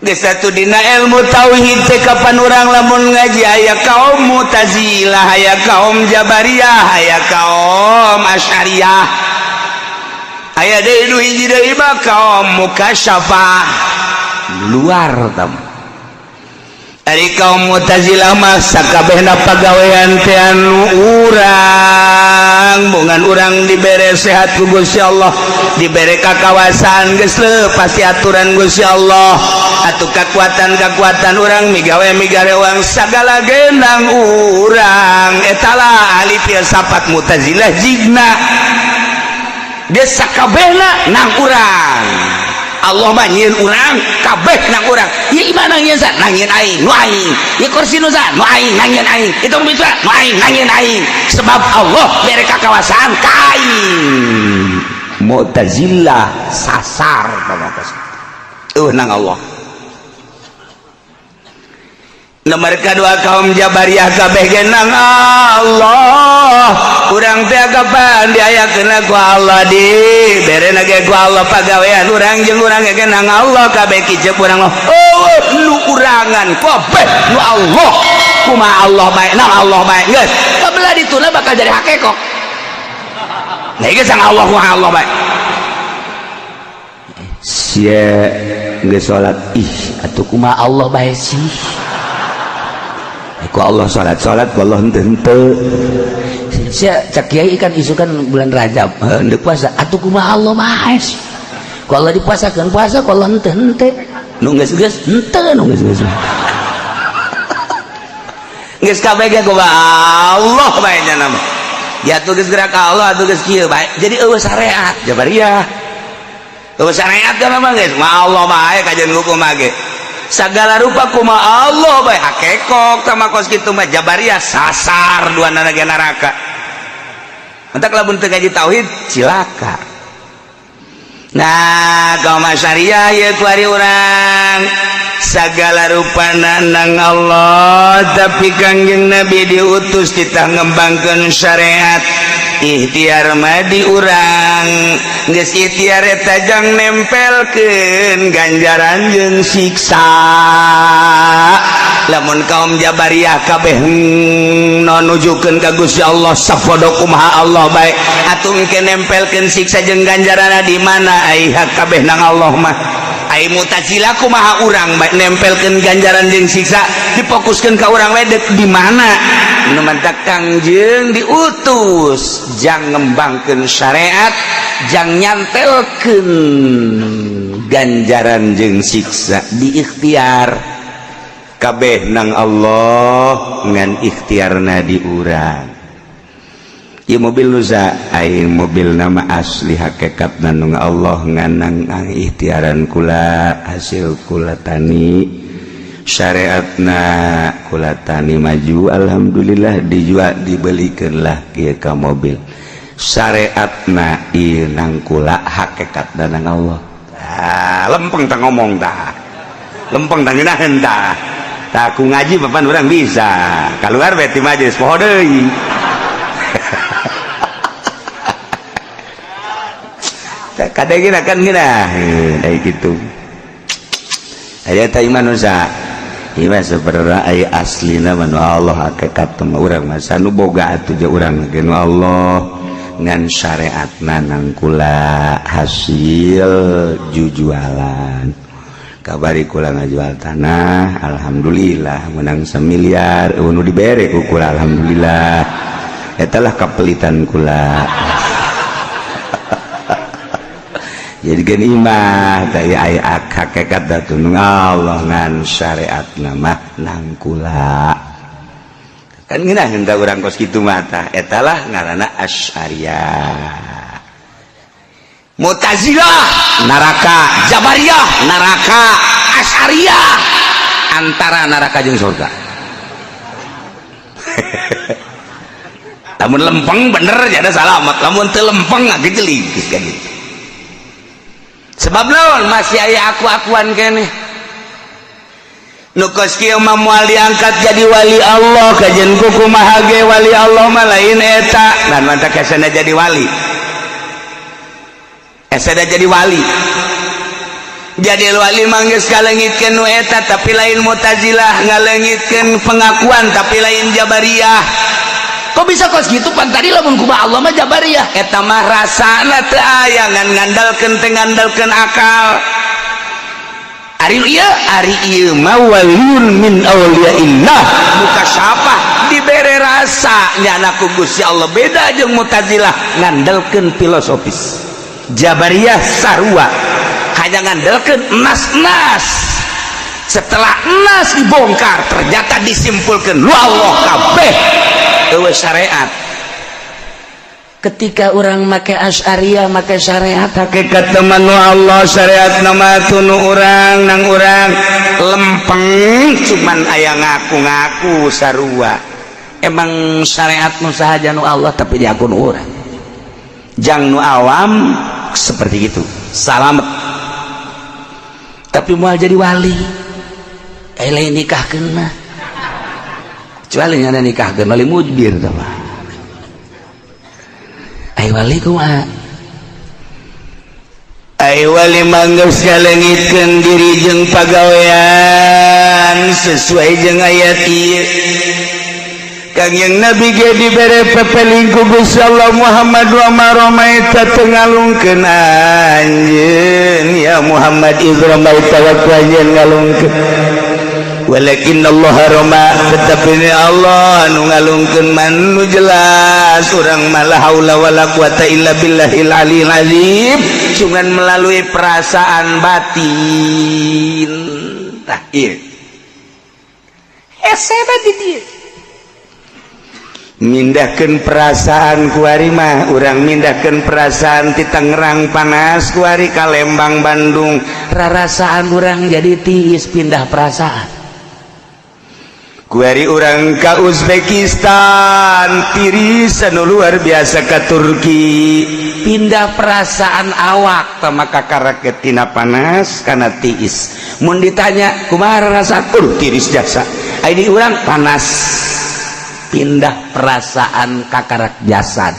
Geus atuh dina ilmu tauhid teh kapan urang lamun ngaji aya kaum Mu'tazilah, aya kaum Jabariyah, aya kaum Asy'ariyah, aya deui nu hiji deui mah kaum Mukasyafah luar tam. Ari kaum Mu'tazilah mah sakabehna pagawean teh anu urang, bongan urang dibere sehat ku Gusti Allah, dibere kakawasan geus leupas ti aturan Gusti Allah, atuh kekuatan-kekuatan urang migawe migarewang sagala genang urang. Etalah ahli filsafat Mu'tazilah jigna geus sakabehna nang urang. Allah mah nyieun urang kabeh nang urang. Ieu imah nang nyieun nang nyieun aing, nu aing. Ieu kursi nu nu aing, nang nyieun aing. Itu mobil nu aing, nang nyieun aing. Sebab Allah bere kakawasaan ka aing. Mu'tazilah sasar nang Allah. Nomor kedua kaum Jabariyah kabeh ge nang Allah. Urang teh kapan diayakeun ku Allah, diberena ge ku Allah pagawean urang jeung urang ge nang Allah kabeh kicep urang. Oh, nu urangan kabeh nu Allah. Kumaha Allah bae nang Allah bae geus. Kabelah dituna bakal jadi hakekok. Nah ieu sang Allah kumaha Allah bae. Sia geus salat ih atuh kumaha Allah bae sih. Ku Allah salat-salat Allah henteu henteu. Sia cak kiai kan isukan bulan Rajab henteu puasa atuh kumaha Allah bae. Ku Allah dipuasakeun puasa ku Allah henteu henteu. Nu geus-geus henteu nu geus-geus. Geus kabeh ge kumaha Allah bae nya nama. Ya atuh geus gerak Allah atuh geus kieu bae. Jadi eueuh syariat Jabariyah. Eueuh syariat kan mah geus mah Allah bae kajian hukum mah ge. Segala rupa kumaha Allah bae hakekok sama kos kitu mah Jabariyah sasar dua nana neraka. Entak lamun teu ngaji tauhid cilaka. Nah, kaum Asy'ariyah ieu kuari urang segala rupa nang Allah tapi Kangjeng Nabi diutus titah ngembangkeun syariat. Ikhtiar mah di urang geus ikhtiar eta jang nempelkeun ganjaran jeung siksa. Lamun kaum Jabariyah kabeh nujukeun ka Gusti Allah sapodo kumaha Allah bae atuh engke nempelkeun siksa jeung ganjaranna di mana ai hak kabeh nang Allah mah. Ai Mu'tazilah kumaha urang bae nempelkeun ganjaran jeung siksa difokuskeun ka urang bae di mana nu mantak Kangjeng diutus jang ngembangkeun syariat jang nyantelkeun ganjaran jeung siksa di ikhtiar kabeh nang Allah ngan ikhtiarna di urang. Ieu mobil nusa aing mobil nama asli hakikatna nu Allah ngan nang ikhtiaran kula hasil kula tani syariatna kula tani maju alhamdulillah dijual dibelikeun lah kieu ka mobil syariatna ieu nang kula hakikatna nang Allah. Ah, lempeng tah ngomong tah lempeng tah ngeunaheun tah tah ku ngaji papan urang bisa keluar bae ti majelis poho deui. Kadang kan ngeunaheun ai kitu aya teh iman nusa ieu sebenarnya aya aslina mah nu Allah hakikat mah urang mah nu boga atuh je urang ge nu Allah ngan syariatna nang kula hasil jujualan kabari kula ngajual tanah alhamdulillah menang semiliar nu dibere ku kula alhamdulillah eta lah kapelitan kula. Jadi gen imah teh aya hakikat datun Allah ngan syariatna mah nang kula kan ngeunah henteu urang kos kitu mah tah eta lah ngaranna Asy'ariyah. Mu'tazilah neraka, Jabariyah neraka, Asy'ariyah antara neraka jeung surga. Lamun lempeng bener jadi salamat, lamun teu lempeng ngagejelig geus ka gitu. Sebab lawan masih aya aku-akuan keneh. Nu kos kieu mah moal diangkat jadi wali Allah kajen kumaha ge wali Allah mah lain eta. Dan mantak esena jadi wali. Esena jadi wali. Jadi wali mah geus kalengitkeun nu eta, tapi lain Mu'tazilah, ngalengitkeun pengakuan, tapi lain Jabariyah. Kok bisa kos gitu? Pan tadi lamun kumaha Allah mah Jabariyah. Eta mah rasana teu aya, ngan ngandalkeun teh ngandalkeun akal. Ari nu ieu? Ari ieu mah waliyun min auliyaillah mukasyafah, dibere rasa nyana ku Gusti Allah. Beda jeung Mu'tazilah, ngandalkeun filosofis. Jabariyah sarua, hanya ngandalkeun nas-nas. Setelah nas dibongkar, ternyata disimpulkan lu Allah kabeh, eueuh syariat. Ketika orang make Asy'ariyah, make syariat. Hakikat teman nu Allah, syariat nama tunu urang nang urang lempeng, cuman aya ngaku-ngaku sarua. Emang syariat nu sahaja nu Allah, tapi diakun urang. Jang nu awam seperti itu salamet. Tapi mau jadi wali, eh, lain nikahkeun mah, kecuali nyana nikahkeun wali mujbir tah mah. Ai wali kumaha? Ai wali mah geus ngalengitkeun diri jeung pagawean sesuai jeung ayat ieu. Kangjeng Nabi ge dibere pepeling ku Gusti Allah, "Muhammad, wa ma ramaita, teu ngalungkeun anjeun ya Muhammad, iz ramaita, waktu anjeun ngalungkeun, walakin Allah rama, tetapi ini Allah nu ngalungkeun." Man nu jelas urang mah la haula wala quwata illa billahil aliyil azim, cuman melalui perasaan batin. Tah, ieu Hese di dieu. Mindahkeun perasaan. Kuari mah urang mindahkeun perasaan ti Tangerang panas, kuari ka Lembang, Bandung, rarasaan urang jadi tiis, pindah perasaan. Kuari urang ka Uzbekistan tiris anu luar biasa, ka Turki pindah perasaan awak. Tah, maka karaket tina panas kana tiis. Mun ditanya kumaha rasa, tiris jasa. Ini urang panas, pindah perasaan kakarak jasad.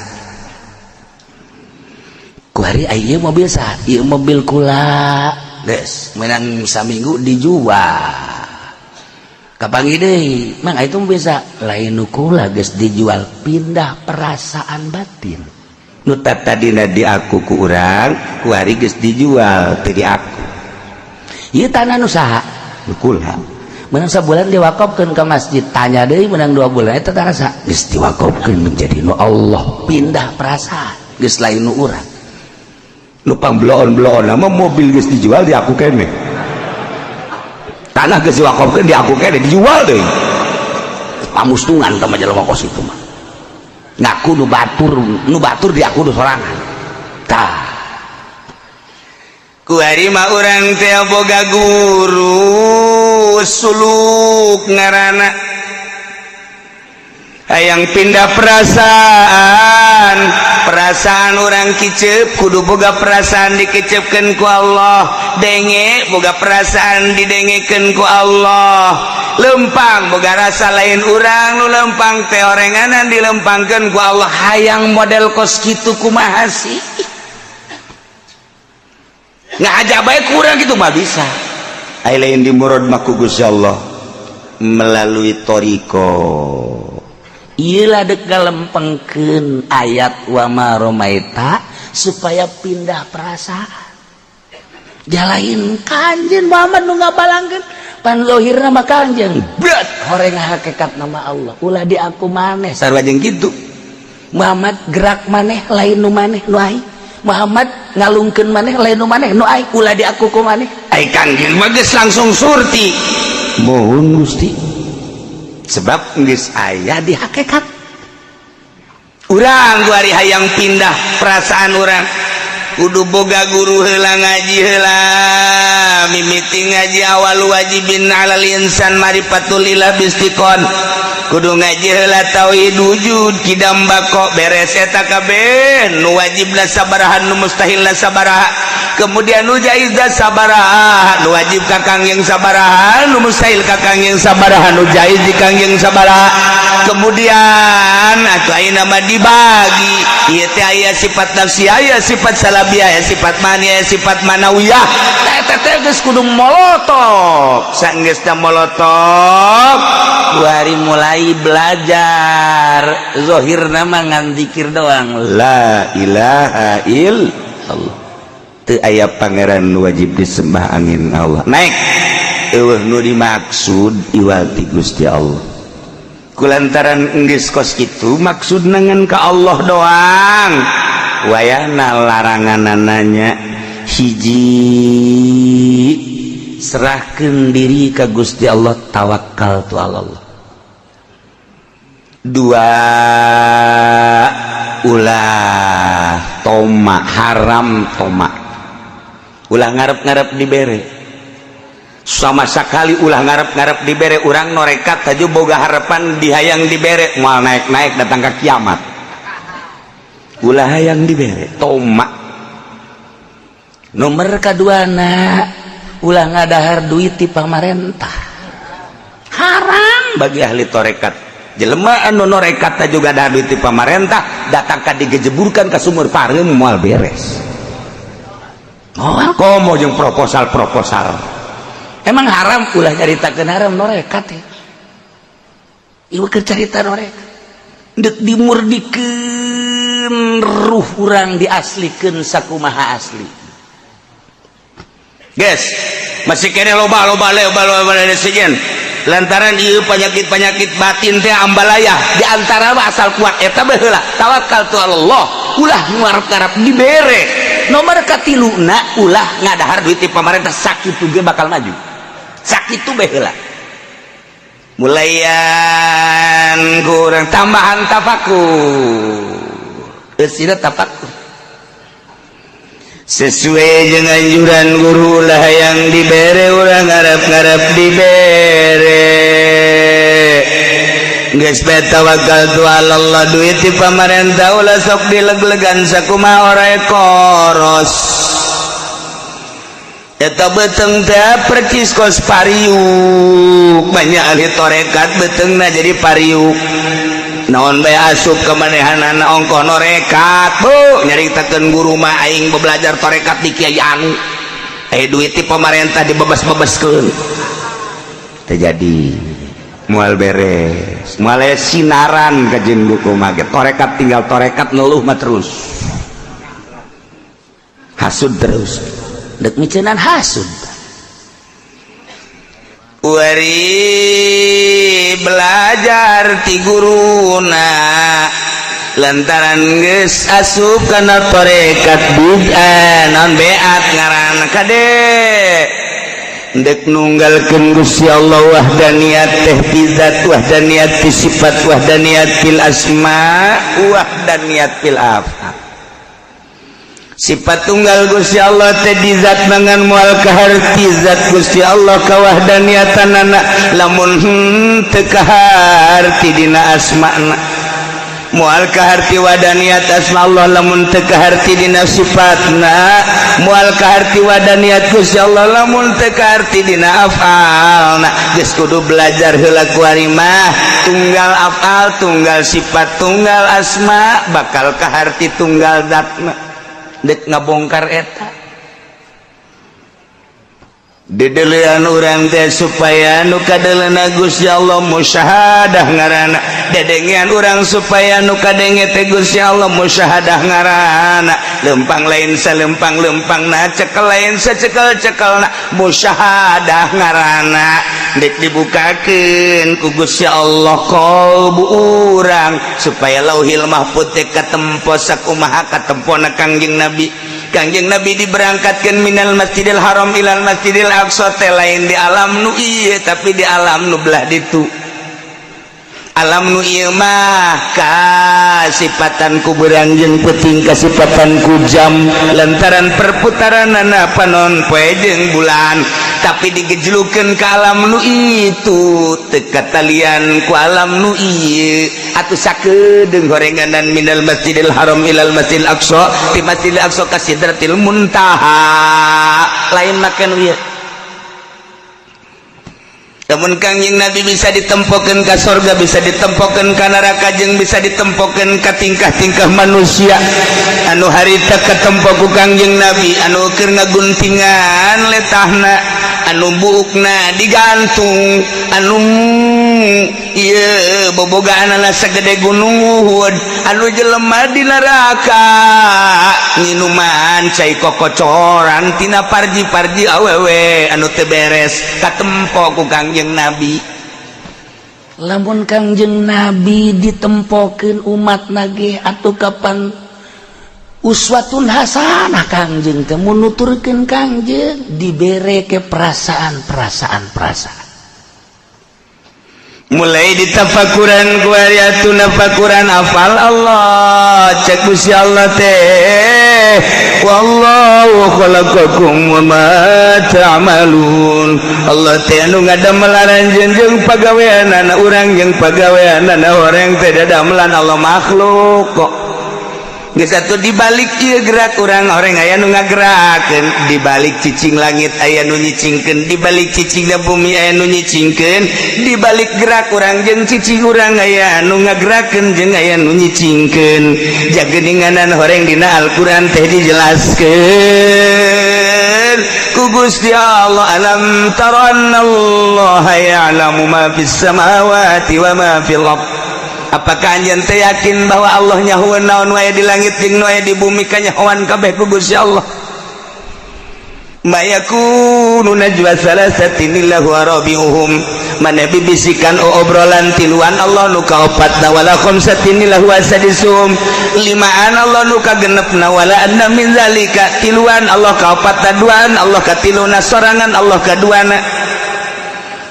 Kuari ieu mobil sah, ieu mobil kula, geus menang saminggu dijual. Kapanggih deui, "Mang, itu bisa lain nu kula, geus dijual." Pindah perasaan batin. Nu tadina di aku ku urang, kuari geus dijual, teu di aku. Ieu tanah nu saha? Nu kula. Menang sebulan diwakafkeun ke masjid. Tanya deui, menang 2 bulan, eta tanah saha? Geus diwakafkeun menjadi nu Allah. Pindah perasaan, geus lain nu urang. Nu pangbeloon-beloon mah mobil geus dijual, di aku kene. Tanah geus diwakafkeun, di aku kene, dijual deui. Pamustungan tah mah jelema kos itu mah, ngaku nu batur, nu batur di aku nu sorangan tah. Kuari mah urang teh boga guru suluk ngaranna, hayang pindah perasaan. Perasaan orang kicep kudu boga perasaan dikecepkeun ku Allah, denge boga perasaan didengekeun ku Allah, lempang boga rasa lain urang nu lempang teh, orenganan dilempangkeun ku Allah. Hayang model kos kitu kumaha sih? Ngahaja bae kurang gitu mah bisa. Ai lain di murad mah ku Gusti Allah melalui toriko. Iyalah, dek ngalempengkeun ayat wa ma romaita supaya pindah perasaan. Jalain Kanjeng Muhammad nu ngabalangkeun, pan lohirna mah Kanjeng berat, horeng hakikat nama Allah, ulah di aku maneh. Sarua jeung kitu. Muhammad gerak maneh lain nu maneh, nu aing. Muhammad ngalungkeun maneh lain nu maneh, nu aing, ulah di aku ku maneh. Ai Kangjeng mah geus langsung surti, "Mohon Gusti," sebab geus aya di hakikat. Urang kuari hayang pindah perasaan, urang kudu boga guru heula, ngaji heula. Mimiti ngaji, awal wajibin alal insan marifatul ilah bistiqon. Kudu ngaji heula tauhid wujud, kidam, bako. Beres eta kabeh, nu wajibna sabaraha, nu mustahilna sabaraha, kemudian nu jaizna sabaraha, nu wajib ka Kangjeng sabaraha, nu mustahil ka Kangjeng sabaraha, nu jaiz di Kangjeng sabaraha. Kemudian atuh ayeuna mah dibagi ieu teh, aya sifat nafsi, aya sifat salabiyah, aya sifat mani, aya sifat manawiyah. Eta teh geus kudu molotok. Sanggeusna molotok, hari mulai belajar zohir nama ngan zikir doang, la ilaha illallah, teu aya pangeran wajib disembah angin Allah. Naik, eueuh nu dimaksud iwal ti Gusti Allah. Kulantaran geus kos kitu, maksud ngan ka Allah doang, wayahna laranganananya hiji, serahkan diri ke Gusti Allah, tawakal tu Allah. Dua, ulah toma, haram toma, ulah ngarep-ngarep dibere sama sekali, ulah ngarep-ngarep dibere. Urang norekat aja boga harapan dihayang dibere, moal naik-naik datang ke kiamat. Ulah hayang dibere, toma. Nomor kaduana, ulah ngadahar duit di pamarentah, Haram bagi ahli torekat. Jelema anu norekat juga dahar duit di pamarentah, datang ka digejeburkan ke sumur pareum, moal beres. Moal. Komo jeung proposal-proposal. Emang haram? Ulah nyaritakeun haram norekat ya. Ieu keur carita norekat deuk dimurdikeun ruh urang, diaslikeun sakumaha asli. Guys, masih kene loba loba loba loba sejen lantaran ieu penyakit-penyakit batin teh ambalaya. Di antara mah asal kuat eta baheula, tawakal tu Allah, ulah ngarep-ngarep dibere. Nomor katiluna, ulah ngadahar duit di pamarentah. Sakitu ge bakal maju, sakitu baheula. Mulayan kurang tambahan tafakur. Eusina tafakur. Sesuai dengan anjuran guru lah yang dibere, ulah ngarep-ngarep dibere. Geus bae tawakal tu Allah. Duit di pamarentah ulah sok dileg-legan, sakumaha orai koros eta beteng teh percis kos pariuk. Banyak ahli torekat betengna jadi pariuk, naon bae asup kemanehanana. Ongkoh norekat, bu, nyaritakeun guru mah, aing belajar torekat di kiai anu, eh duit di pemerintah dibebas-bebaskeun, terjadi moal beres, moal sinaran kajeun buku mah. Torekat tinggal torekat, ngeluh mah terus, hasud terus. Dek miceunan hasud. Wari belajar ti guruna, lantaran geus asup kana torekat bid'ah, naon beat ngaranna, kade dek nunggalkeun Gusti Allah, wahdaniyat teh fi zat, wahdaniyat fi sifat, wahdaniyat fil asma, wahdaniyat fil af'al. Sifat tunggal Gusti Allah teh di zat mangan moal kaharti zat Gusti Allah kawahdaniatanana lamun teu kaharti dina asma'na, moal kaharti wadaniat asma Allah lamun teu kaharti dina sifatna, moal kaharti wadaniat Gusti Allah lamun teu kaharti dina afalna. Geus kudu belajar heula kuari mah, tunggal afal, tunggal sifat, tunggal asma, bakal kaharti tunggal zatna. Dek ngabongkar eta dedelean urang teh supaya nu kadeleuna Gusti Allah, musyahadah ngaranna. Dedengean urang supaya nu kadenge teh Gusti Allah, musyahadah ngaranna. Lempang lain salempang lempangna, cekel lain sacekel cekelna, musyahadah ngaranna. Dek dibukakeun ku Gusti Allah qalbu urang supaya Lauhil Mahfud teh katempo sakumaha katempona Kangjeng Nabi. Kangjeng Nabi diberangkatkan minal Masjidil Haram ilal Masjidil Aqsa teh lain di alam nu ieu, tapi di alam nu belah ditu. Alam nu ieu mah kasipatan ku beurang jeung peuting, kasipatan ku jam lantaran perputaranana panon poe jeung bulan, tapi digejlukeun ka alam nu itu teu katalian ku alam nu ieu. Atuh sakedeung horenganan minal Masjidil Haram ilal Masjidil Aqsa, ti Masjidil Aqsa ka Sidratil Muntaha, lain makan ieu. Namun Kangjeng Nabi bisa ditempokeun ka sorga, bisa ditempokeun ka neraka, jeung bisa ditempokeun ka tingkah-tingkah manusia anu harita katempo ku Kangjeng Nabi, anu keur ngaguntingan letahna, anu buukna digantung, anu ieu bobogaanana sagede Gunung Uhud, anu jelema di neraka nginuman cai kokocoran tina parji-parji awewe anu teu beres, katempo ku Kangjeng Nabi. Lamun Kangjeng Nabi ditempokeun umat nage, atuh kapan uswatun hasanah Kangjeng teh? Mun nuturkeun Kangjeng dibere ke perasaan perasaan perasaan. Mulai ditafakuran ku atuh nafakuran afal Allah. Cek Gusti Allah teh, wallahu khalaqakum wa ma ta'malun. Allah teh anu ngadamel aranjeun jeung pagaweanana urang, jeung pagaweanana horeng teh dadamelan Allah, makhluk kok. Geus atuh, dibalik ieu gerak urang, horeng aya nu ngagerakeun. Dibalik cicing langit aya nu nyicingkeun, dibalik cicingna bumi aya nu nyicingkeun, dibalik gerak urang jeung cicing urang aya nu ngagerakeun jeung aya nu nyicingkeun. Jageninganan horeng dina Al-Qur'an teh dijelaskeun ku Gusti Allah, alam tara annallaha ya'lamu ma fis samawati wa ma fil ardh. Apakah anjeun teh yakin bahwa Allah nyahoeun naon wae di langit jeung nu aya di bumi? Kanyahoan kabeh ku Gusti Allah. Ma yakunu najwa salasatin illa huwa rabi'uhum, maneh bibisikan obrolan tiluan, Allah nu kaopatna, wala khamsatin illa huwa sadisuhum, limaan Allah nu kagenepna, wala adna min zalika, tiluan Allah kaopatna, duaan Allah katiluna, sorangan Allah kaduana,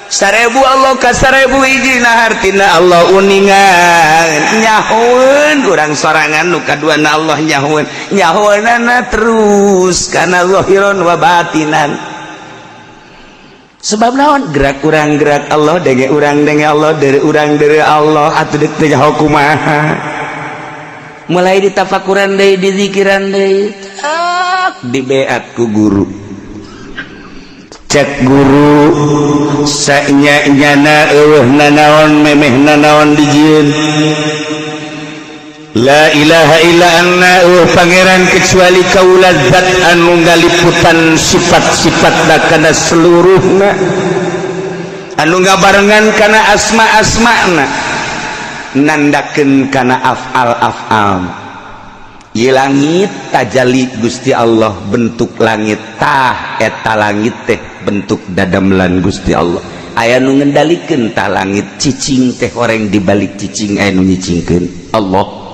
1000 Allah ka 1000 hijina. Hartina Allah uningan, nyahoeun urang sorangan nu kaduana, Allah nyahoeun, nyahoeunana terus kana zahiron wa batinan. Sebab naon? Gerak urang gerak Allah, denge urang denge Allah, deureuh urang deureuh Allah. Atuh deuk teh nyaho kumaha? Mulai ditafakuran deui, dizikiran deui, tak dibeat ku guru. Cek guru, sanya nyana eueuh nanaon, memeh nanaon dijieun. La ilaha illa anna, eueuh pangeran kecuali kaula, zat anu ngaliputan sifat-sifatna kana seluruhna, anu ngabarengan kana asma-asmana, nandakeun kana afal-afal. Ieu langit tajali Gusti Allah, bentuk langit tah eta langit teh bentuk dadamelan Gusti Allah. Aya nu ngendalikeun tah langit. Cicing teh horeng dibalik cicing aya nu nyicingkeun, Allah.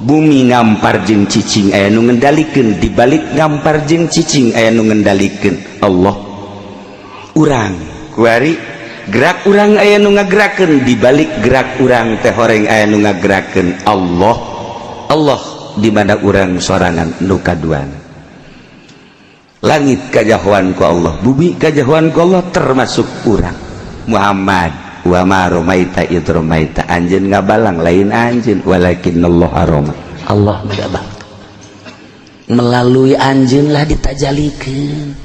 Bumi ngampar jeung cicing aya nu ngendalikeun, dibalik ngampar jeung cicing aya nu ngendalikeun, Allah. Urang kuari gerak urang aya nu ngagerakeun, dibalik gerak urang teh horeng aya nu ngagerakeun, Allah. Allah di mana urang sorangan nu kaduana. Langit kajahoan ku Allah, bumi kajahoan ku Allah, termasuk urang Muhammad. Wa ma romaita id romaita, anjeun ngabalang lain anjeun, walakinnallaha roma. Allah ngabang melalui anjeun lah ditajalikeun.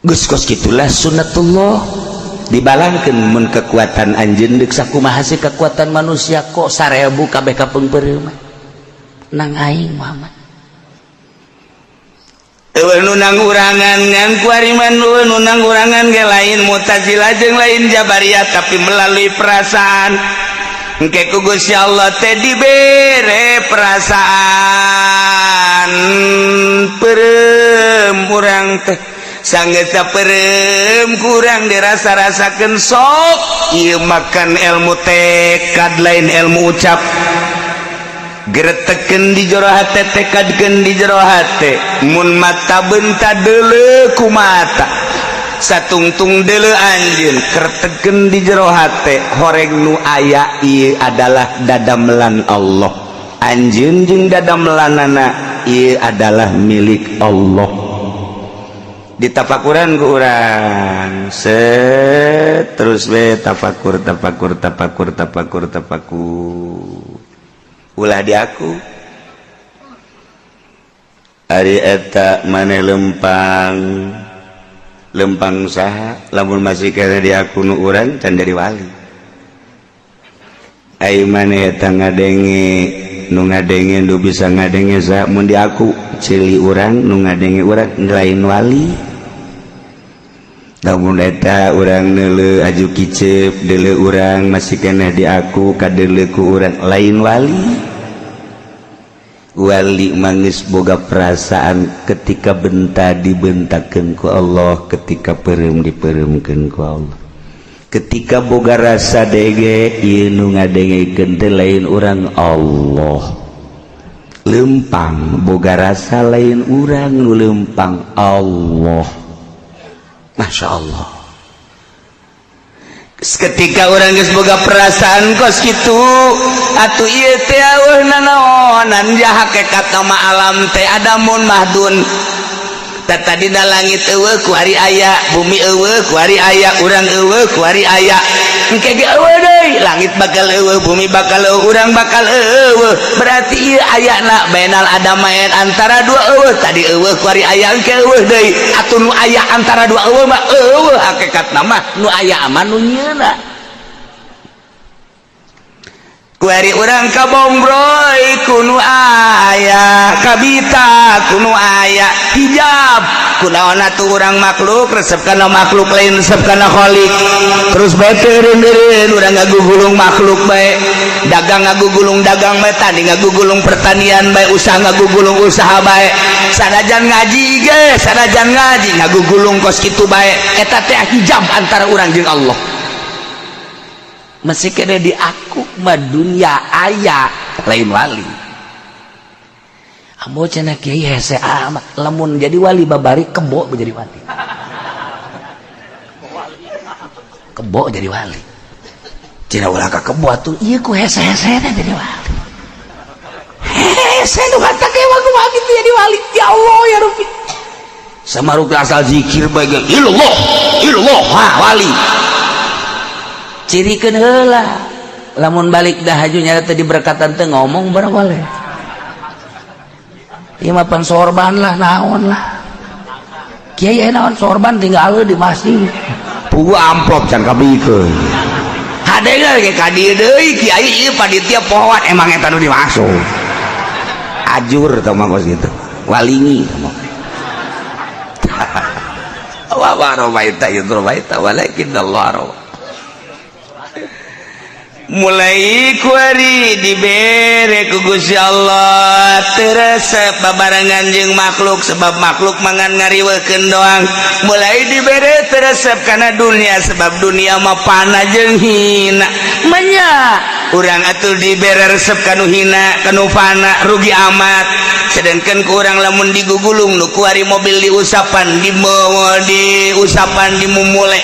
Geus kos kitulah sunnatullah, dibalangkeun mun kekuatan anjeun deuk sakumaha sih kekuatan manusia kok 1000 kabeh kapeungpeureuh mah nang aing Muhammad. Eueuh nu nangurangan ngan kuari mah nu nangurangan ge lain Mu'tazilah jeung lain Jabariyah, tapi melalui perasaan. Engke ku Gusti Allah teh dibere perasaan peureum urang teh, sanggeus peureum kurang dirasa-rasakeun. Sok ieu makan ilmu tekad, lain ilmu ucap. Gereteken di jero hate, tekadkeun di jero hate, mun mata benta deuleu ku mata. Satungtung deuleu anjeun kertegen di jero hate, horeng nu aya ieu adalah dadamelan Allah. Anjeun jeung dadamelanana ieu adalah milik Allah. Ditafakuran ku urang, set, terus be tafakur, tafakur, tafakur, tafakur, tafakur. Ulah di aku. Ari eta maneh lempang lempang saha? Lamun masih kena di aku nu urang can jadi wali. Ai maneh eta ngadenge, nu ngadenge, nu bisa ngadenge saha? Mun di aku ceuli urang, nu ngadenge urang lain wali. Lamun eta urang neuleu aju kicep, deuleu urang masih keneh di aku, kadeuleu ku urang lain wali. Wali mangis boga perasaan ketika benta dibentakeun ku Allah, ketika peureum dipeureumkeun ku Allah, ketika boga rasa dege, ieu nu ngadengekeun teh lain urang, Allah. Lempang boga rasa, lain urang nu lempang, Allah. Masya Allah, ketika urang geus boga perasaan kos kitu atuh, ieu teh eueuh nanaonan ja. Hakekat nama alam teh adamun mahdun. Tadina langit eueuh, kuari aya. Bumi eueuh, kuari aya. Urang eueuh, kuari aya. Engke ge eueuh deui. Langit bakal eueuh, bumi bakal eueuh, urang bakal eueuh. Berarti ieu ayana bainal adamain, antara dua eueuh. Tadi eueuh, kuari aya, engke eueuh deui. Atuh nu aya antara dua eueuh mah eueuh. Hakikatna mah nu aya mah nu nyieuna. Kuari urang kabongbroy ku nu aya, kabita ku nu aya, hijab kunaon atuh? Urang makhluk resep kana makhluk, lain resep kana khalik. Terus bae teureun-eureun urang ngagugulung makhluk bae, dagang ngagugulung dagang bae, tani ngagugulung pertanian bae, usaha ngagugulung usaha bae, sanajan ngaji ge, sanajan ngaji ngagugulung kos kitu bae. Eta teh hijab antara urang jeung Allah. Masih kena di aku mah dunia aya, lain wali. Ambo cenah kiai hese amat lamun jadi wali babari kebo jadi wali, kebo jadi wali. Cenah ulah ka kebo atuh, ieu ku hese-hese jadi wali. Hese nu kata kewa kumaha kitu jadi wali? Ya Allah, ya Rabbi, samaruk asal zikir bae, ilallah ilallah, ha wali. Cirikeun heula, lamun balik dah haju nyata tadi berkatan teh ngomong barang boleh. Ieu mah pan sorban lah, naon lah kiai, naon sorban, tinggal di masjid. Pugu amplop can kabikeun hade ge ka dieu deui kiai, ieu panitia pohoan. Emang eta nu dimaksud ajur tah mah kos kitu walingi mah. Wa ma ramaita idz ramaita walakin Allah rama. Mulai kuari dibere ku Gusti Allah teu resep babarengan jeung makhluk, sebab makhluk mangan ngariweukeun doang. Mulai dibere teu resep kana dunia, sebab dunia mah fana jeung hina. Menya urang atuh dibere resep kanu hina, kanu fana, rugi amat. Sedangkan ku urang lamun digugulung nu kuari mobil diusapan, di diusapan, dimumule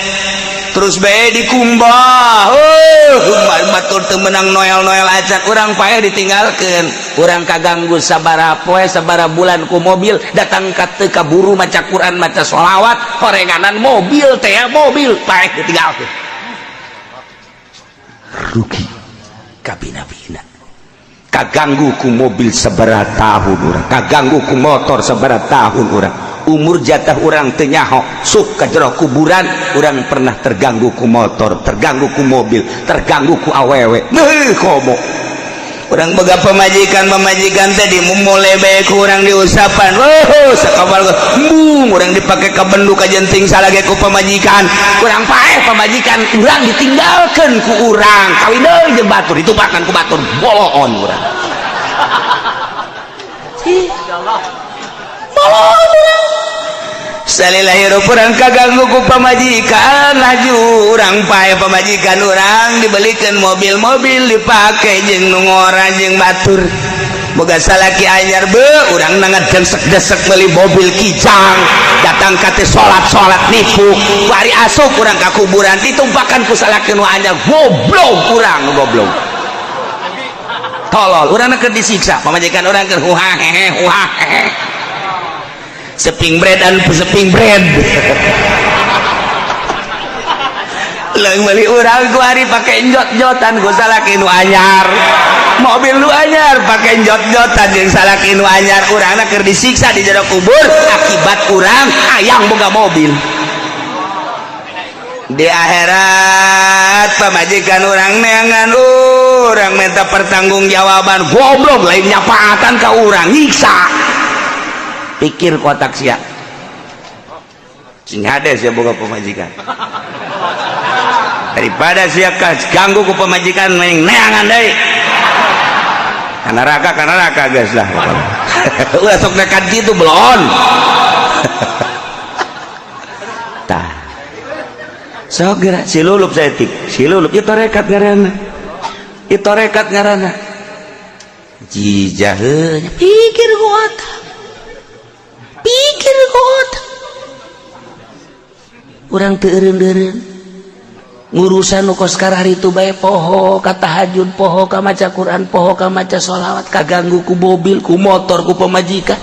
terus bae dikumbah, oh batur teu meunang noel-noel acan. Urang paeh ditinggalkeun, urang kaganggu sabaraha poe, sabaraha bulan ku mobil datang ka teu kaburu maca Quran, maca sholawat, horenganan mobil teh, mobil paeh ditinggalkeun, rugi kabina-bina. Kaganggu ku mobil sabaraha tahun urang, kaganggu ku motor sabaraha tahun urang, umur jatah urang teu nyaho, sok ka jero kuburan urang pernah terganggu ku motor, terganggu ku mobil, terganggu ku awewe. Beuh, komo urang boga pamajikan, pamajikan teh dimumule bae ku urang, diusapan, oh sakabal embung urang dipake ka bendu, ka jenting salage ku pamajikan. Urang paeh, pamajikan urang ditinggalkeun ku urang, kawin deui jeung batur, ditumpakan ku batur, boloon urang. Ih, boloon urang. Salila hirup urang kaganggu ku pamajikan, laju urang paeh, pamajikan urang dibelikan mobil-mobil, dipake jeung nu ngora jeung batur. Boga salaki anyar be urang desek-desek beli mobil Kijang, datang ka teh salat-salat nipu. Bari asup urang ka kuburan ditumpakan ku salaki nu anyar, goblok urang, goblok. Tolol, urang keur disiksa, pamajikan urang keur huha hehe huha hehe. Seping bread dan seping bread. Leung meuli urang ku hari pake njot-njotan ku salaki nu anyar. Mobil nu anyar pake njot-njotan jeung salaki nu anyar, urangna keur disiksa di jero kubur akibat urang hayang boga mobil. Di akhirat pamajikan urang neangan urang minta pertanggungjawaban, goblok lain nyapaatan ka urang, nyiksa. Pikir kotak sia. Sing hade sia boga pamajikan. Daripada sia ganggu ku pamajikan mending neangan deui. Ka neraka geus lah. Ulah sok nekat kitu belon. Tah. Sok geura si lulup saeutik, si lulup ieu tarekat ngaranna. Ieu tarekat ngaranna. Jijah pikir ku otak. Pikir ku otak. Urang teu eureun-eureun. Ngurusan nu kos kararitu bae poho ka tahajud, poho ka maca Quran, poho ka maca sholawat, kaganggu ku mobil, ku motor, ku pamajikan.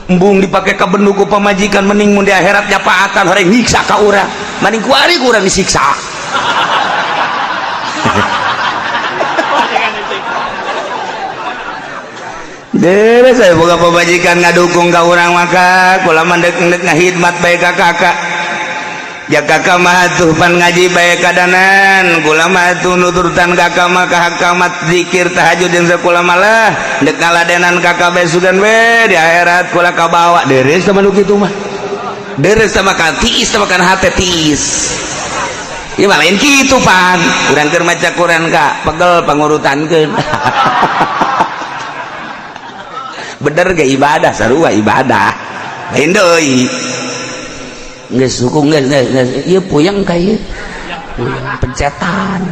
Embung dipake ka bendu ku pamajikan, mending mun di akhirat nyapaatan horeng nyiksa ka urang. Mending ku ari ku urang disiksa. Dere saya boga pamajikan ngadukung ka urang maka kula mah deuk ngahidmat bae ka kakak. Ya kakak mah tuh pan ngaji bae kadanan, kula mah tuh nuturtan kakak mah ka hakamat zikir tahajud jeung sakola malah deuk ngaladenan kakak bae sugan we di akhirat kula kabawa deres sama nu kitu mah. Deres sama kan tiis sama kan hate tiis. Ieu mah lain kitu pan. Urang keur maca Quran ka pegel pangurutankeun. Bener ge ibadah sarua ibadah. Lain deui. Geus hukum geus geus ieu puyeng ka ieu. Puyeng pencetan.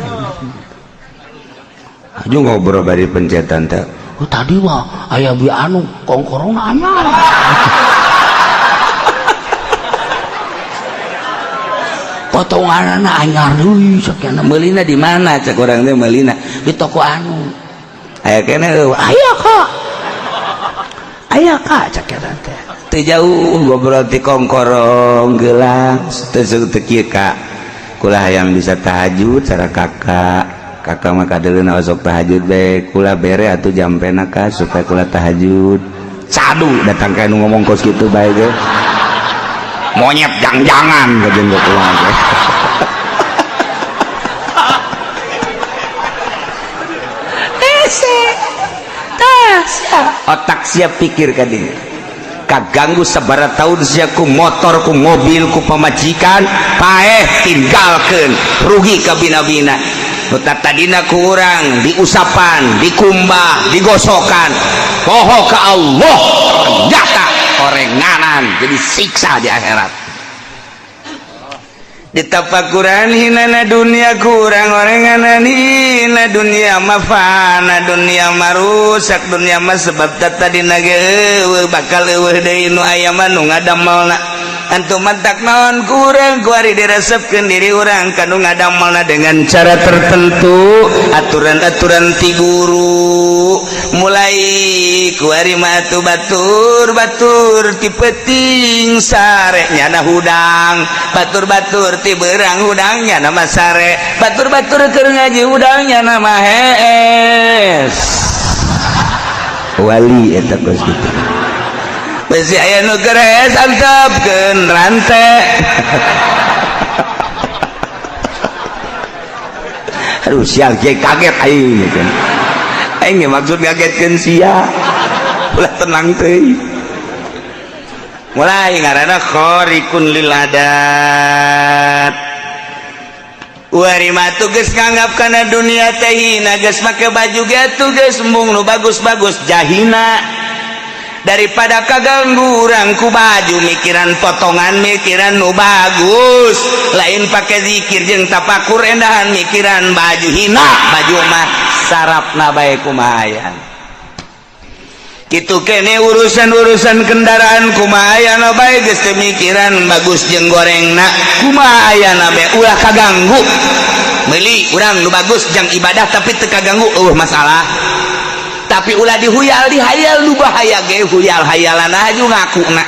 Aju ngobrol bari pencetan teh. Oh tadi mah aya bi anu kongkorong anyar. Potonganana anyar deui sakiana meulina di mana cek urang teh meulina di toko anu. Aya keneh eueuh aya ka. Aya ka cek eta teh. Teu jauh ngobrol ti kongkorong gelang teu teu kieu ka. Kula hayang bisa tahajud cara kakak. Kakak mah kadeuleuna osok tahajud bae kula bere atuh jampena ka supaya kula tahajud. Cadu datang ka nu ngomong kos kitu bae ge. Monyet jang-jangan kajeun kula ge. Hese. Tah sia otak sia pikir ka dinya. Kaganggu sabara tahun sia ku motor ku mobil ku pamajikan paeh tinggalkeun rugi ka bina-bina. Nu tadina ku urang diusapan dikumbah digosokan poho ka Allah ternyata orenganan jadi siksa di akhirat. Ditapakuran hinana dunia kurang orenganan hina dunia mafana dunia marusak dunia mah sebab tadina ge eueuh bakal eueuh deui nu aya mah nu ngadamelna. Antum mantak naon kurang kuari diresepkeun diri urang kanu ngadamelna dengan cara tertentu aturan-aturan ti guru mulai kuari mah atuh batur-batur ti peuting sare nyana hudang batur-batur ti beurang hudang nyana mah sare batur-batur keur ngaji hudang nyana mah hees wali eta kos kitu. Besi aya nu keur hees antepkeun rante. Aduh sial ge kaget aing kan. Aing maksud ngagetkeun sia. Ulah tenang teuing. Mulai ngaranna khariqun lil adat. Warima tugas nganggap kana dunia teh hina geus make baju ge tugas embung nu bagus-bagus jahina. Daripada kaganggu urang ku baju mikiran potongan mikiran nu bagus lain pake zikir jeung tapakur endahan mikiran baju hina baju mah sarapna bae kumaha. Kitu kene urusan-urusan kendaraan, kumaha ayana bae geus teu mikiran bagus jeung gorengna, kumaha ayana bae ulah kaganggu. Meuli urang nu bagus jang ibadah tapi teu kaganggu, eueuh masalah. Tapi ulah dihuyal dihayal, nu bahaya ge huyal hayalan aju ngakuna.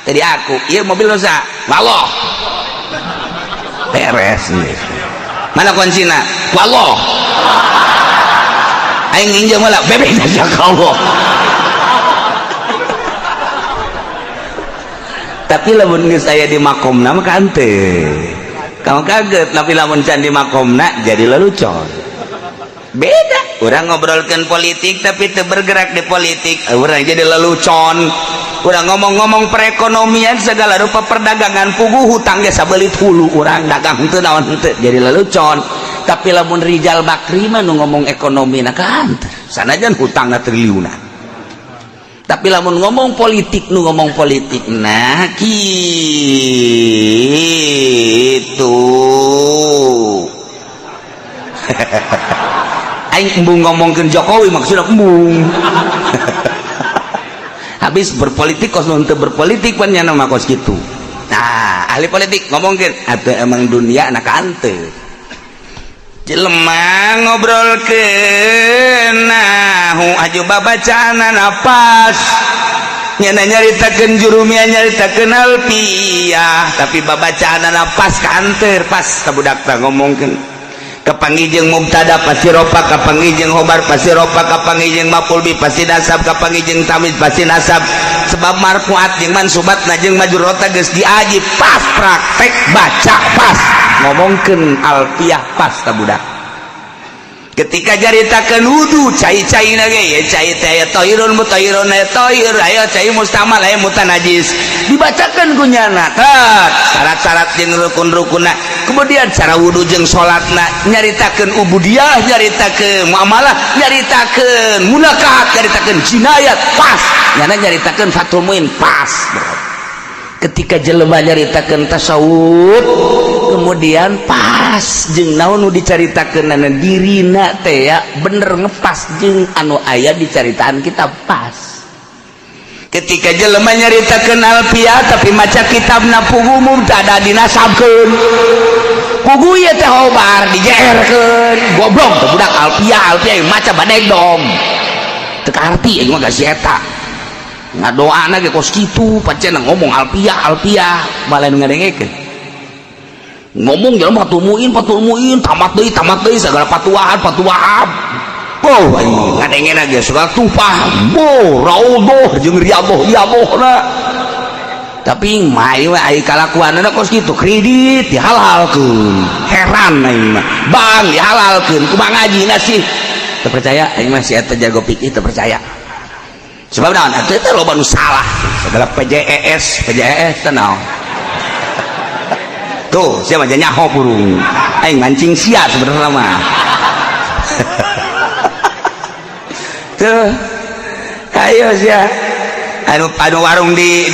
Tadi aku, ieu mobil dosa. Wallah. Beres nih. Mana kuncina? Wallah. Aing nginjem lah, bebek aja Allah. Tapi lamun geus aya di makomna mah kante. Kamu kaget, tapi lamun can di makomna jadi lelucon. Beda. Urang ngobrolkeun politik tapi teu bergerak di politik, urang jadi lelucon. Urang ngomong-ngomong perekonomian segala rupa perdagangan puguh hutang ge sabelit hulu urang dagang teu naon teu jadi lelucon. Tapi lamun Rijal Bakri mah nu ngomong ekonomi na kanter sanajan hutangna triliunan. Tapi lamun ngomong politik nu ngomong politik nah gitu. Aing embung ngomongkeun Jokowi maksudna embung. Habis berpolitik kos nu teu berpolitik pan nya mah kos kitu. Nah, ahli politik ngomongkeun atuh emang dunia na kanter. Jelema ngobrolkeun nahu aju babacaan napas nyana nyaritakeun jurumia nyaritakeun alfiah tapi babacaan napas kanter pas ka budak teh ngomongkeun kapanggih jeung mubtada pasti rofa, kapanggih jeung khobar pasti rofa, kapanggih jeung maf'ul bih pasti nasab, kapanggih jeung tamyiz pasti nasab, sebab marfuat jeung mansubatna jeung majrurna geus diaji pas praktek baca pas ngomongkeun alfiah pas ta budak. Ketika caritakeun wudu cai-cai na ge ya cai teh aya tahirun mutahhirun aya tahir aya cai mustamal aya mutanajis dibacakeun ku nyana tat syarat-syarat jeung rukun-rukunna, kemudian cara wudu jeung salatna, nyaritakeun ubudiyah, nyaritakeun muamalah, nyaritakeun munakahat, nyaritakeun jinayat pas nyana nyaritakeun Fathul Muin pas. Ketika jelema nyaritakeun tasawuf kemudian pas jeung naon nu dicaritakeun dirina teh ya bener ngepas jeung anu aya dicaritaan kita pas. Ketika jelema nyaritakeun alfiah tapi maca kitabna puguh mubtada dinasabkeun puguh ieu teh khobar dijeerkeun goblok teh budak alfiah alfiah maca badeg dong teu kaarti ieu mah si eta ngadoana ge kos kitu pancen ngomong alfiah alfiah malah nu ngadengekeun ngomong jelema Fathul Muin tamat deui segala patuahan patuahan. Oh aing ngadengena ge segala tupah bo raudhah jeung riyadhah riyadhahna tapi mah ieu ai kalakuanna kos kitu kredit dihalalkeun heran aing mah bank dihalalkeun kumaha ngajina sih teu percaya aing mah si eta jago pikir teu percaya sebab naon atuh teh loba nu salah segala PJES PJES teh naon tuh siapa aja nyaho burung aing mancing sia sebenarnya mah. Tuh ayo sia anu anu warung di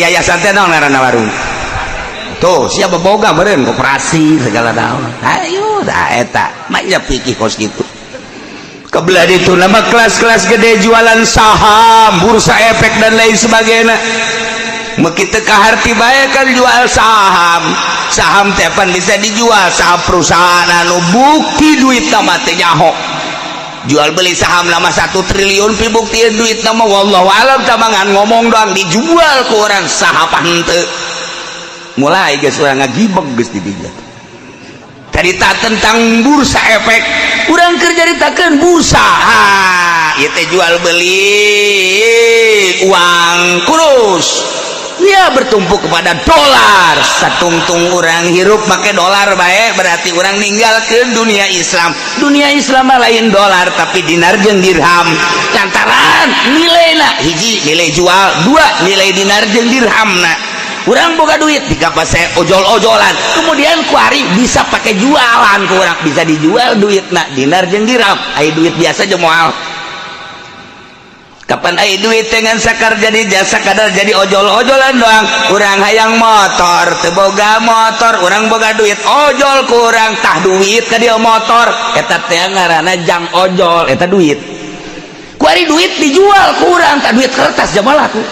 yayasan teh naon ngaranna warung tuh siapa boga meureun koperasi segala naon ayo da eta mah nya pikir kos kitu. Kebelah itu nama kelas-kelas gede jualan saham bursa efek dan lain sebagainya begitu kaharti bae kan jual saham saham tepan bisa dijual saham perusahaan anu bukti duit nama teh nyaho jual beli saham lama 1 triliun pi bukti duit nama wallahu alam tamangan ngomong doang dijual ke orang saham henteu mulai geus urang ngagibeg geus di dinya cerita tentang bursa efek urang keur nyaritakeun bursa ha ieu teh jual beli uang kurus dia bertumpu kepada dolar satungtung orang hirup make dolar bae berarti orang ninggalkeun dunia Islam. Dunia Islam lain dolar tapi dinar jeung dirham lantaran nilaina hiji nilai jual, dua nilai dinar jeung dirhamna. Urang boga duit dikapase ojol-ojolan kemudian kuari bisa pakai jualan ku urang bisa dijual duitna dinar jeung dirham ai duit biasa jeung moal. Kapan ai duit dengan sakar jadi jasa kadar jadi ojol-ojolan doang urang hayang motor teu boga motor urang boga duit ojol kurang tah duit ka dia motor eta teh ngaranna jang ojol eta duit. Kuari duit dijual kurang tak duit kertas jamaah laku,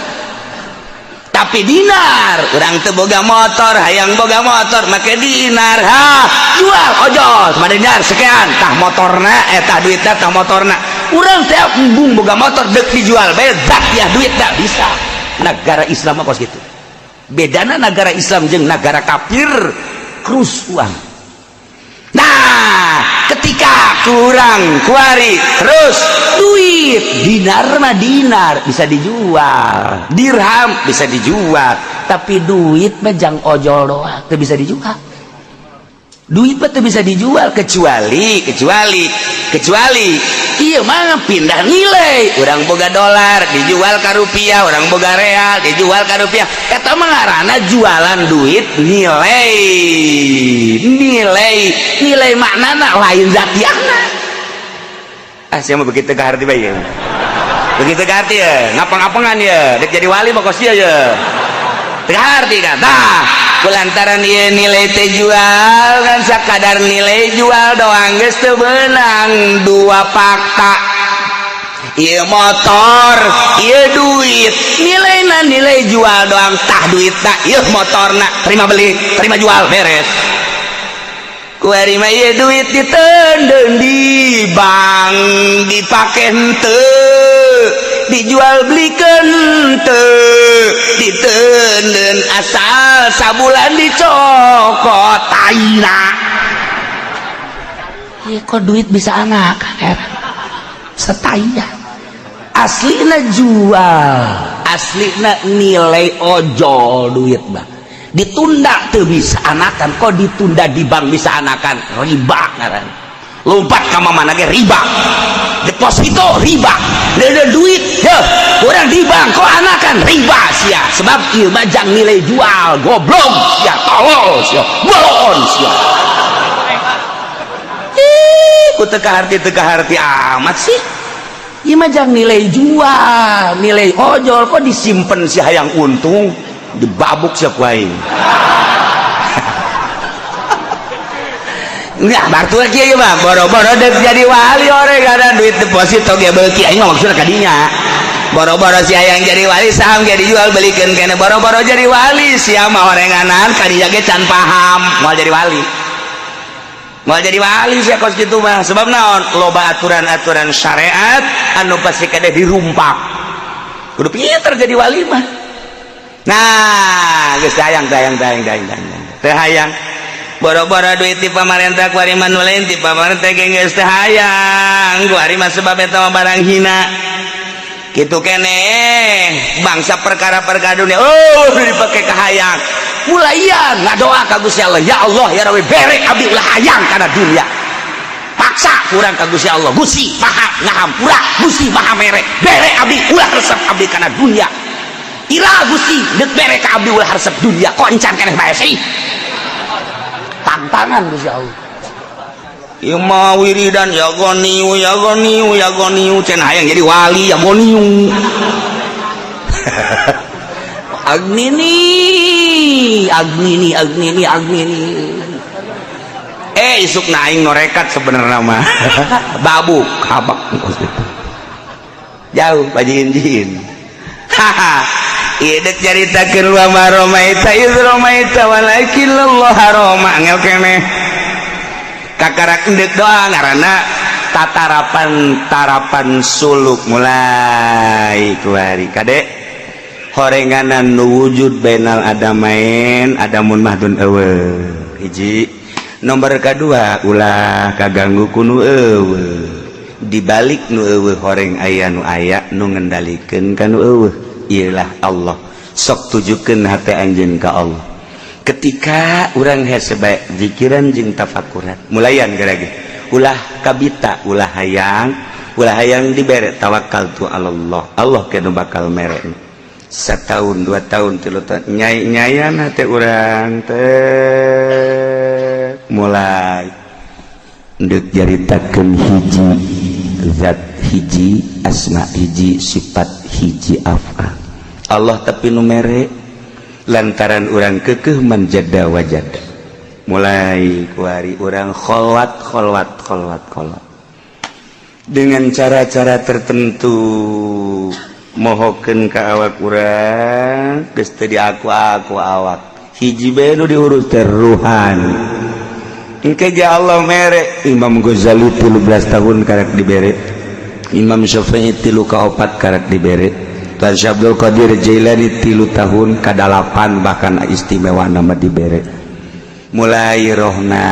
tapi dinar urang teu boga motor, hayang boga motor make dinar. Ha, jual ojol sama dinar sekian, tah motorna, eh, tah duitna, tah motorna. Urang teh embung boga motor, dek dijual bae ya duit tak bisa. Negara Islam apa gitu bedana negara Islam jeung negara kafir, kurs uang. Nah, ketika kurang kuari terus duit dinar mah dinar bisa dijual, dirham bisa dijual, tapi duit mah jang ojol doang, teu bisa dijual. Duit mah teu bisa dijual kecuali kecuali kecuali iya mah pindah nilai. Orang boga dolar dijual ke rupiah, orang boga real dijual ke rupiah, eta mah ngaranna jualan duit nilai, nilai nilai maknana, lain zatiana. Ah, siapa begitu ke arti bae, begitu ke arti ya, ngapang-ngapangan ya, dek jadi wali mah kos ya teu arti kan. Tah, kulantaran ieu nilai teh jual kan sakadar nilai jual doang geus teu beunang. Dua fakta, ieu motor, ieu duit, nilaina nilai jual doang. Tah duitna, ieu motorna, terima beli, terima jual, beres. Kuari mah ieu duit diteundeun di bank, dipake henteu, dijual belikan henteu, diteundeun asal sabulan dicokot taina. Ieu kok duit bisa anak heran setaya. Aslina jual, aslina nilai ojol duit mah ditunda tuh bisa anakan. Kok ditunda di bank bisa anakan, riba ngaran. Lompat ka mana ge riba, deposito riba, ada duit ya orang di bank kok anakan, riba sia, sebab ieu mah jang nilai jual. Goblok sia, tolol sia, bolon sia. Ih, ku teu kaharti, teu kaharti amat sih. Ieu mah jang nilai jual, nilai ojol, kok disimpen si hayang untung, dibabuk sia ku aing. Enggak, bartu lagi ya mah boro-boro dek jadi wali, orang ada duit deposito ge beuki. Aing mah maksudna kadinya, boro-boro si hayang jadi wali, saham ge dijual belikeun kene. Boro-boro jadi wali sia mah, orenganan kadinya ge can paham, moal jadi wali, moal jadi wali sia kos kitu mah. Sebab naon? Loba aturan-aturan syariat anu pasti kade dirumpak, kudu pinter jadi wali mah. Nah, geus hayang hayang hayang hayang hayang teh hayang boro-boro duit ti pamarentah, kuari mah nu lain ti pamarentah ge geus teh hayang kuari mah, sebab eta mah barang hina kitu kene bangsa perkara-perkara dunia. Oh, dipake kahayang, mulaian ngadoa ka Gusti Allah, "Ya Allah, ya Rabbi, bere abdi ulah hayang kana dunia." Paksa kurang ka Gusti Allah, "Gusti Maha ngahampura, Gusti Maha mere, bere abdi ulah resep abdi kana dunia." Ira Gusti deuk bere ka abdi ulah resep dunia, kok encan keneh bae sih? Tantangan Gusti Allah. Ieu mah wiridan ya Ghaniyu, ya Ghaniyu, ya Ghaniyu, cenah hayang jadi wali, ya Ghaniyu. Agnini, Agnini, Agnini, Agnini. Eh, isuk aing norekat sebenarnya mah. Babuk, habak jauh bajin-jin. Haha. Ieu dek caritakeun wa ma romaita iz romaita walakin Allah roma, angel keneh. Kakarak endek doa ngaranna tatarapan tarapan suluk mulai kuari kade horenganan nu wujud bainal adamain, adamun mahdun eueuh hiji. Nomor kedua, ulah kaganggu ku nu eueuh. Dibalik nu eueuh horeng aya nu aya, nu ngendalikeun ka nu eueuh ialah Allah. Sok tujukeun hate anjeun ka Allah. Ketika urang hese bae zikiran jeung tafakuran, mulayan gerage ulah kabita, ulah hayang, ulah hayang dibere, tawakal tu Allah. Allah ke nu bakal mere. Setahun, 2 tahun, 3 tahun, nyai nyayan hate urang teh mulai ndek jaritakeun hiji zat, hiji asma, hiji sifat, hiji afal Allah, tapi nu mere lantaran urang kekeh manjada wajada. Mulai kuari urang kholwat, kholwat, kholwat, kholwat. Dengan cara-cara tertentu mohokeun ka awak urang geus teu diaku-aku awak. Hiji bae nu diurus teh ruhani. Engke ge Allah mere Imam Ghazali 13 tahun karek dibere. Imam Syafi'i 3 ka 4 karek dibere. Tuan Syekh Abdul Qadir Jailani 3 tahun ka 8 bahkan istimewa nama dibere. Mulai rohna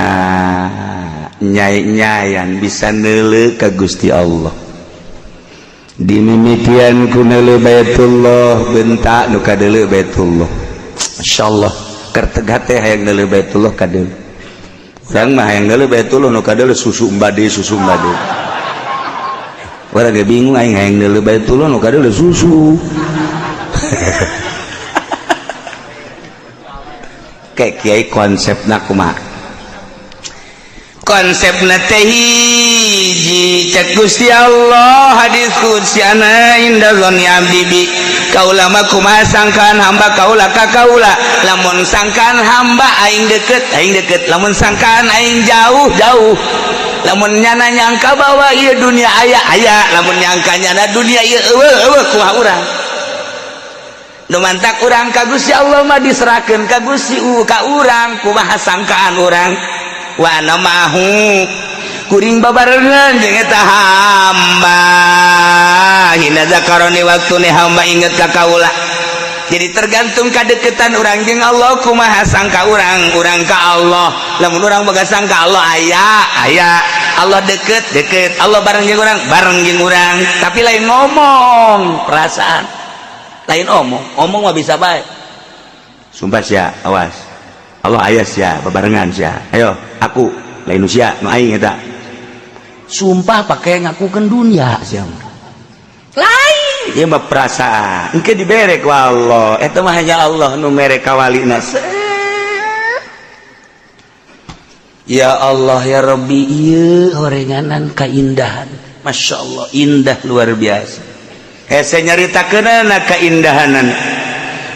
nyai-nyayan bisa neuleuh ka Gusti Allah. Dimimitian ku neuleuh Baitullah bentak nu kadeuleuh Baitullah. Masyaallah kerteg hate hayang neuleuh Baitullah kadeuleuh. Urang mah hayang neuleuh Baitullah nu kadeuleuh susu mbade susu mbade. Urang ge bingung aing hayang neuleuh Baitullah nu kadeuleuh susu. Kayak kiai konsepna kumaha? Konsepna teh hiji cek Gusti Allah hadis qudsi ana inda dzanni abdi bi kaula mah kumaha sangkaan hamba kaula ka kaula lamun sangkaan hamba aing deket lamun sangkaan aing jauh jauh lamun nyana nyangka bahwa ieu dunia aya aya lamun nyangka nyana dunia ieu eueuh eueuh kumaha urang nu mantak urang ka Gusti Allah mah diserahkeun ka Gusti ka urang kumaha sangkaan urang wa ana mahu kuring babarengan jeung eta hamba hina zakaroni waktune hamba inget ka kaula. Jadi tergantung kadeketan urang jeung Allah kumaha sangka urang urang ka Allah. Lamun urang boga sangka Allah aya aya Allah deket deket Allah bareng jeung urang bareng jeung urang tapi lain ngomong perasaan lain omong omong mah bisa bae. Sumpah sia awas Allah aya sia babarengan sia ayo aku lain usia nu aing eta sumpah pakai ngakukeun dunia sia lain ieu mah perasaan engke dibere ku Allah eta mah hanya Allah nu mere ka walina. Ya Allah ya Rabbi ieu horenganan kaindahan Masya Allah indah luar biasa hese nyaritakeunana kaindahanan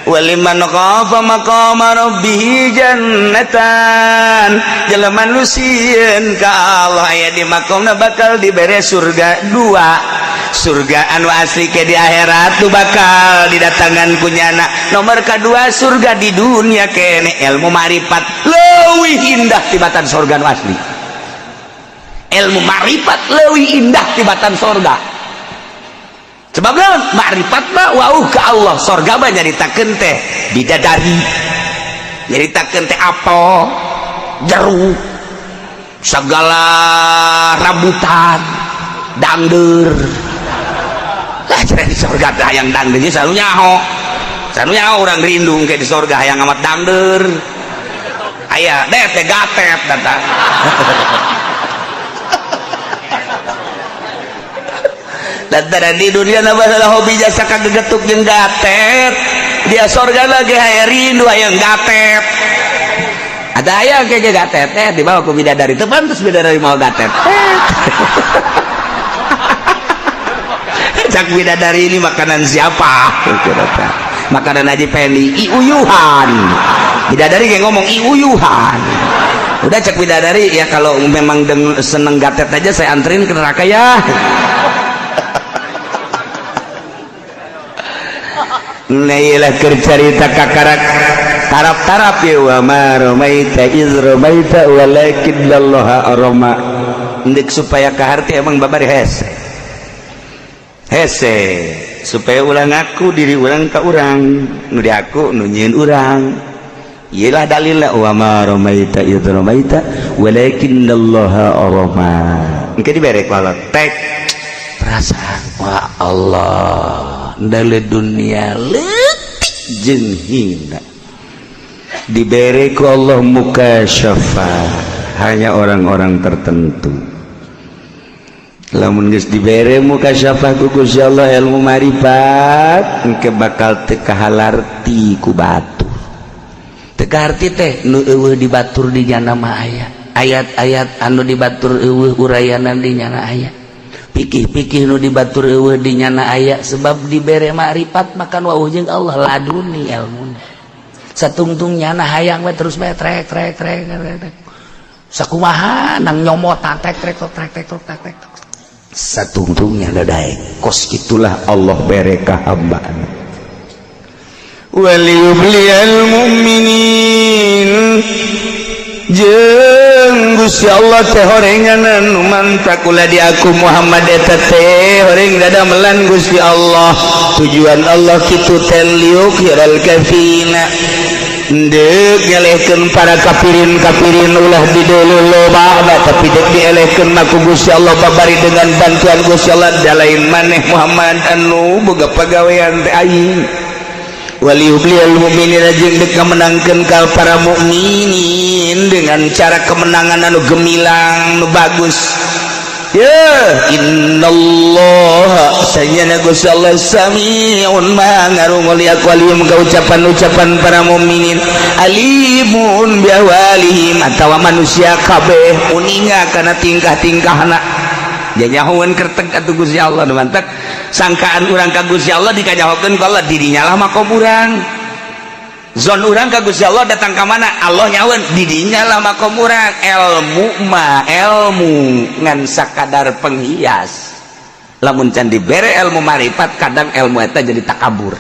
waliman khafa maqama rabbih jannatan jelema nu sieun ka Allah aya di makomna bakal dibere surga dua surga anu asli ke di akhirat tu bakal didatangan ku nyana nomor kedua surga di dunia kene ilmu marifat leuwih indah tibatan surga anu asli ilmu marifat leuwih indah tibatan surga sebab naon makrifat mah wauh ka Allah sorga mah nyaritakeun teh bidadari nyaritakeun teh apel jeruk segala rambutan dangdeur lah cenah di sorga teh hayang dangdeur selalu nyaho urang rindu ke di sorga hayang amat dangdeur aya deh teh gatet datang. Lantaran di dunia masalah hobi jasa kagegetuk jeung gatet dia sorga lagi hayang rindu hayang gatet ada hayang kayak gatet dibawa ke bidadari teu pantes bidadari mau gatet. Cak bidadari ini makanan siapa makanan Haji Pendi iuyuhan bidadari kayak ngomong iuyuhan udah cak bidadari ya kalau memang seneng gatet aja saya anterin ke neraka ya. Nailah kercarita kakarak tarap-tarap ya wa ma ramaita iz ramaita walakinnallaha rama ndek supaya kaharti emang babari hese hese supaya ulang aku diri urang ka urang nu di aku nu nyieun urang ieulah dalilna wa ma ramaita iz ramaita walakinnallaha rama engke dibere ku Allah tek perasaan wah Allah dari dunia leutik jeung hina dibere ku Allah mukasyafa hanya orang-orang tertentu lamun geus dibere mukasyafa ku Gusti Allah ilmu marifat engke bakal teu kahalarti ku batur teu kaharti teh nu eueuh dibatur di nyana mah aya ayat-ayat anu dibatur eueuh urayanan di nyana aya pikih-pikih nu dibatur eueuh di nyana aya sebab dibere makrifat makan wauh jeung Allah laduni ilmuna satungtung nyana hayang we terus bae trek trek trek trek sakumaha nang nyomot trek trek trek trek trek trek trek. Satungtungnya dadaek kos itulah Allah bere ka hambaan. Waliyubliyal mu'minin jeung Gusti Allah teh horenganan nu mantak ulah di aku Muhammad eta teh horeng dadamelan Gusti Allah. Tujuan Allah kitu teh liyukhiral kafina deuk ngelehkeun para kafirin-kafirin ulah dideuleu loba, tapi deuk dielehkeun mah ku Gusti Allah babari dengan bantuan Gusti Allah. Da lain maneh Muhammad anu boga pagawean teh aing. Waliyubliyal mu'minina jeung deuk ngamenangkeun ka para mukminin dengan cara kemenangan anu gemilang, nu bagus. Ya innallaha sanyana Gusti Allah samiun maha ngarungu li aqwalihim ka ucapan-ucapan para mukminin, alimun bi ahwalihim atawa manusia kabeh uninga kana tingkah-tingkahna. Janyahoeun kerteg atuh Gusti Allah nu mantak sangkaan urang ka Gusti Allah dikanyahokeun ku Allah, dirinya lah makom urang, zon urang ka Gusti Allah datang ka mana Allah nyawen didinya lah makom urang. Ilmu mah ilmu ngan sakadar penghias. Lamun can dibere ilmu marifat, kadang ilmu eta jadi takabur.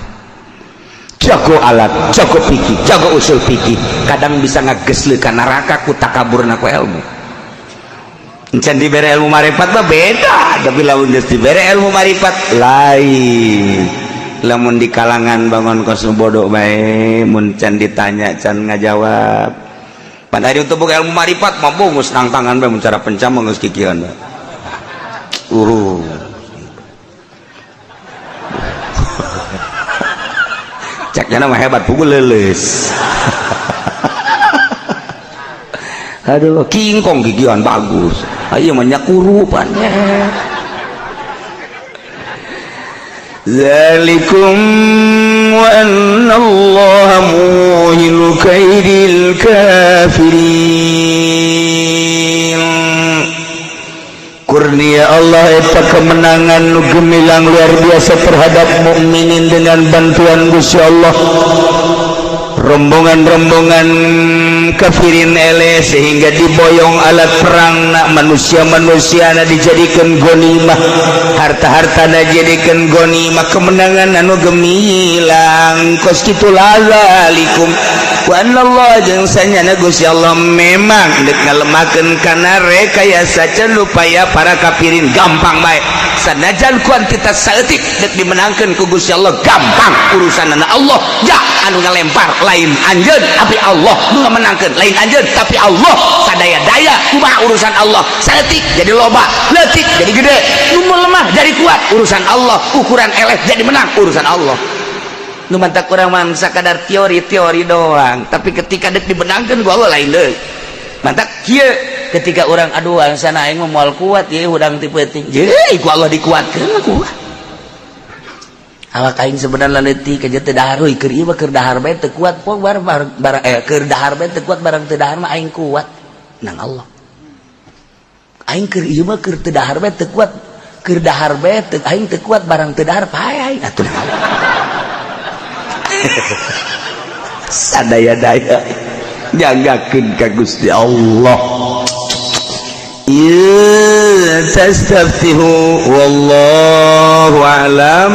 Jago alat, jago pikir, jago usul pikir, kadang bisa ngagesle ka neraka ku takaburna ku ilmu. Can dibere ilmu marifat mah beda, tapi lamun geus dibere ilmu marifat lain. Lamun di kalangan bangun kos bodoh bae, mun can ditanya can ngajawab. Pada hari untuk ilmu marifat mah geus nangtangan bae, mun cara pencam mah geus kikieuan bae. Caknya mah hebat pukul leuleus. Aduh, kingkong gigian bagus. Ayo mah nyakurupan. Zalikum wa anna Allah muhinu kaidil kafirin. Kurnia Allah eta kemenangan nu gemilang luar biasa terhadap mukminin dengan bantuan Gusti Allah. Rombongan-rombongan kafirin ele sehingga diboyong alat perang nak manusia-manusia na dijadikan gonimah, harta-harta na dijadikan gonimah, kemenangan anu gemilang kos kitu. Zalikum wa Allah jeung sanyana Gusti Allah memang dek ngalemakeun kana rekayasa upaya para kafirin gampang bae, sanajan kuantitas saeutik dek dimenangkeun ku Gusti Allah gampang. Urusanana Allah ja anu ngalempar lain anjeun, tapi Allah nu ngamenangkeun lain anjeun, tapi Allah. Sadaya-daya kumaha urusan Allah, saeutik jadi loba, leutik jadi gede, nu lemah jadi kuat, urusan Allah. Ukuran eleh jadi menang, urusan Allah. Nu mantak urang mah sakadar teori-teori doang, tapi ketika dek dimenangkeun ku Allah lain deui. Mantak kieu ketika urang aduh sana aing mah moal kuat ye hudang ti peuting, ye ku Allah dikuatkeun kuat. Awak aing sebenarnya leutik aja teu dahar euy, keur ieu mah keur dahar bae teu kuat pok bar bar, keur dahar bae teu kuat, barang teu dahar mah aing kuat nang Allah. Aing keur ieu mah keur teu dahar bae teu kuat, keur dahar bae teu aing teu kuat, barang teu dahar pae aing atuh nang Allah. Sadaya-daya jagakeun ka Gusti Allah. Ya tastaftihu wallahu a'lam.